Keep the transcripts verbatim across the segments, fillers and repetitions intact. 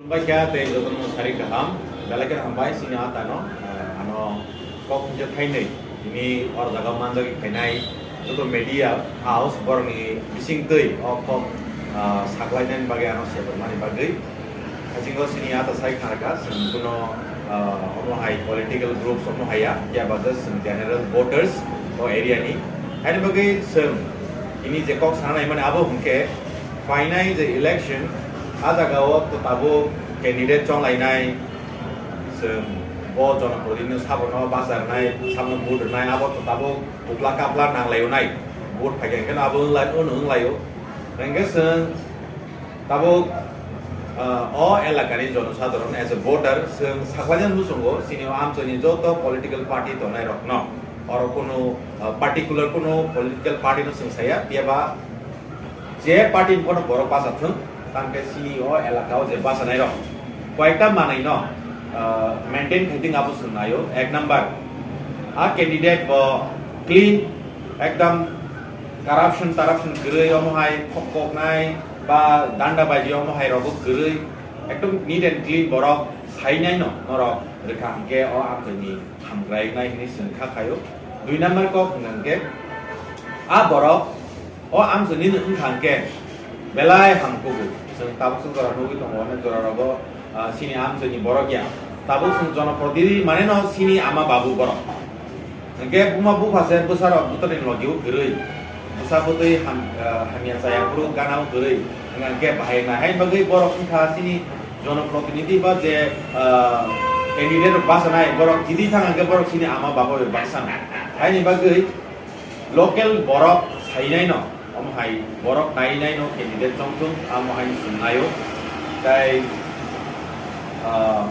Hambai kha tei jotono sari kaham, belai kheno hambai chini atano, ah, ano kok hwnja thainwi tini or jaga manjagwi phainai joto media house borokni bisingtwi o kok, ah, saklainani bagwi ano sebormani bagwi. Hasingo chini ata sai kharka, chwng kuno, ah, omo hai political groups omo haiya, phiya ba just chwng general voters o area ni. Haini bagwi chwng tini je kok sana naimani abo hwnkhe, phainai je election, a jaga o to tabuk candidate chonglainai, chwng bo jonoprotinidhi sabono bacharnai, sabono vote rwnai, abo to tabuk ukla kapla nanglaionai, vote phaikha hwnkhe abo wnglai, ono wnglaio. Hwnkhe chwng tabuk, ah, o elakani jonosadharon as a voter chwng saklainani muchungo chini o amchaini joto political party tongnairokno, oro kunu, ah, particular kunu political party no chwng saya, phiya ba je party ni phano borok bachathwng, tamkhe chini o elaka o je bachanai rok koyekta manwi no, ah, maintain khaitwng abo chwng naio. Ek number, a candidate bo clean, ekdam corruption taraption kwrwi, omo hai thok koknai ba danda baji omo hai rogo kwrwi, ekdom neat and clean borok sainai no norok rwkha hwnkhe o amchaini hamkrainai hwnwi chwng kha khaio. Dui number kok hwnkha hwnkhe a borok o amchaini no wngkha hwnkhe belai ham kubu. Chwng tabuk chwng jora nugwi tongo, onek jora rogo, ah, chini amchaini borok ya. Tabuk chwng jonoprotinidhi mane no chini ama babu borok. Hwnkhe buma bupha se bwsarok bwtharni logio kwrwi, bwsa bwtwi ham-, ah, hamya chaya phuru gana o kwrwi, hwnkhe bahai nai. Haini bagwi borok wngkha chini jonoprotinidhi ba je, ah, candidate rok bachanai, borok jidi thang hwnkhe borok chini ama baba bai baksa nai. Haini bagwi local borok sainaino, omo hai borok nainaino candidate chongthung, amo hai chwng naio. Tai, ah,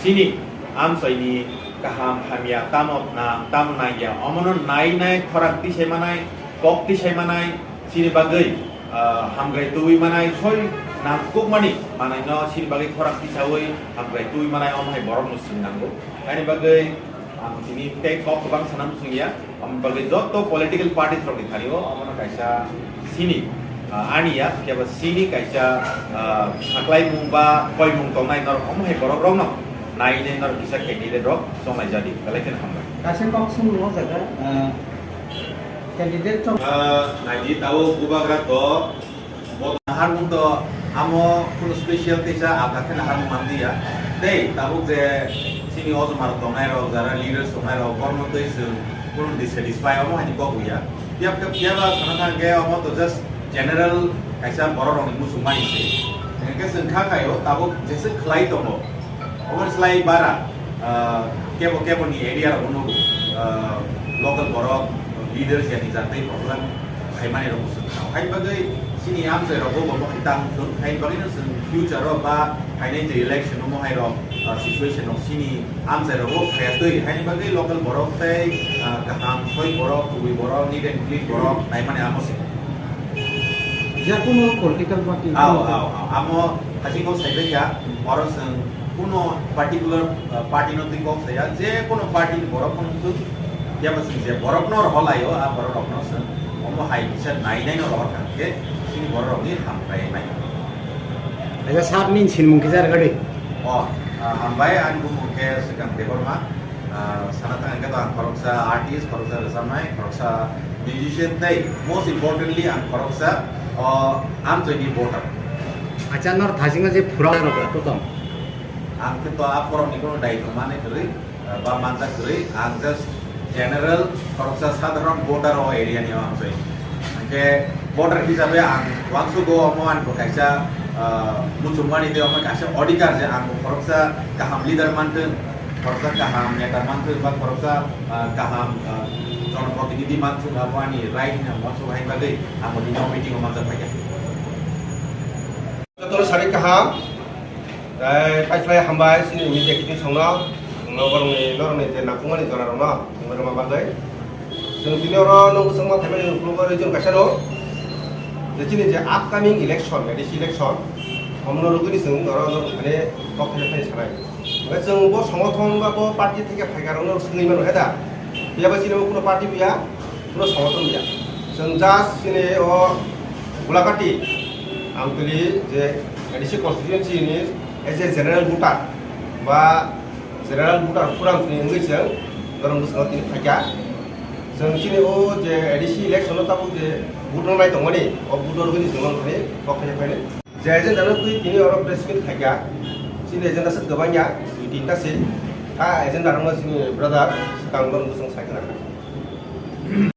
chini amchaini kaham hamya tamo nang, tamo nangya, omono nainai, khorang tisai manai, kok tisai manai, chini bagwi, ah, hamgrai tubui manai, soi nangkukmani manaino chini bagwi khorang tisaui hamgrai tubui manai, omo hai borokno chwng nango. Haini bagwi ang tini tei kok kwbang sana muchungya. Omo bagwi joto political parties rokni thani o omono kaisa chini, ah, ani ya, kebo chini kaisa, ah, saklaimung ba koimung tongnai norok omo hai borok rokno nainai norok kisa candidate rok chongnai jadi, belai kheno hambai. Kaisa kok sung o jaga, ah, candidate chong- Ah, naidi tao bubagra to Bo harmung to amo kuno special teisa abda kheno harmung manliya. Tei tabuk je chini ojoma rok tongnai rok, jara leaders tongnai rok, borno tei chwng kuno dissatisfy omo hai ni kok ya. Phiya phiya phiya ba sana thang khe omo to just general kaisa borok rok ni muchung mani se. Hingke chwng kha khaio tabuk jese khlai tongo. Omo slai bara, ah, kebo kebo ni area rok nugo, ah, local borok, leaders yani jatwi problem khaimani rok swng kha. Hai bagwi chini amchai rok bo bo hai tang thung, hai bagwi no chwng future rok ba phainai je election omo hai rok, ah, situation rok chini amchai rok bo phaya twi, hai bagwi local borok tei, ah, kaham soi borok, kubui borok, neat and clean borok naimani amo se. Jekono political party. Ao, ao, ao. Amo hachiko saibai kha, oro chwng kuno particular, uh, party no twi kok saya, je kono party ni borok phano thung, phiya ba chwng je borok no rohor laio, a borok rok no chwng omo hai kisa nai nai no rohor kha khe chini borok rok ni hamkrai nai. Acha sir ni sinmung kisa rwgadi. O, ah, hambai, ani bumung khe Srikant Debbarma. Ah, sana thang khe to ang khoroksa artist, khoroksa rwchapnai, khoroksa musician tei most importantly ang khoroksa, o, amchaini voter. Acha, nor thasingo je phura rok to tong? Ang khe to a phorokni kono daitw mane kwrwi, ah, ba manja kwrwi, ang just general khoroksa sadharon voter o area ni o amchai. Hingke voter hisabe ang uansukgo omo ani bo kaisa, ah, muchungmani tei omo kaisa odhikar je ang bo khoroksa kaham leader manthung, khoroksa kaham neta manthung, ba khoroksa, ah, kaham, ah, jonoprotinidhi manthung, abo ani right hinwi ang uansukgo, haini bagwi ang bo nini o meeting o manjak phaikha. Jotono sari kaham. Tei paiphlai hambai chini media kiting songno, chwngno borokni, norokni je nangkukmani jorarokno, chwngno rwma bagwi. Chwng tini oro nukmung chwngma phaimani ukulukgo region kaisa rw, je chini je upcoming election, A D C election, omono rwgwini chwng oro norok thani kok thani thani sanai. Hwnkhe chwng bo songothon ba bo party theke phaikarokno swngwi mano, he da? Phiya ba chini bo kuno party buya, kuno songothon buya. Chwng just chini o Gulakati, Amtwli je A D C constituency ni as a general voter ba general voter forum ni wngwi chwng norok bwskango tini phaikha. Chwng chini o je A D C election o tabuk je vote rwnai tongmani, o vote rwgwi chwng nongkhorni kok khaina phainai. Je agenda no twi tini oro press meet khaikha, chini agenda se kwbangya, dui tinta se. A agenda rokno chini brother swkang norok bwskango sai khna.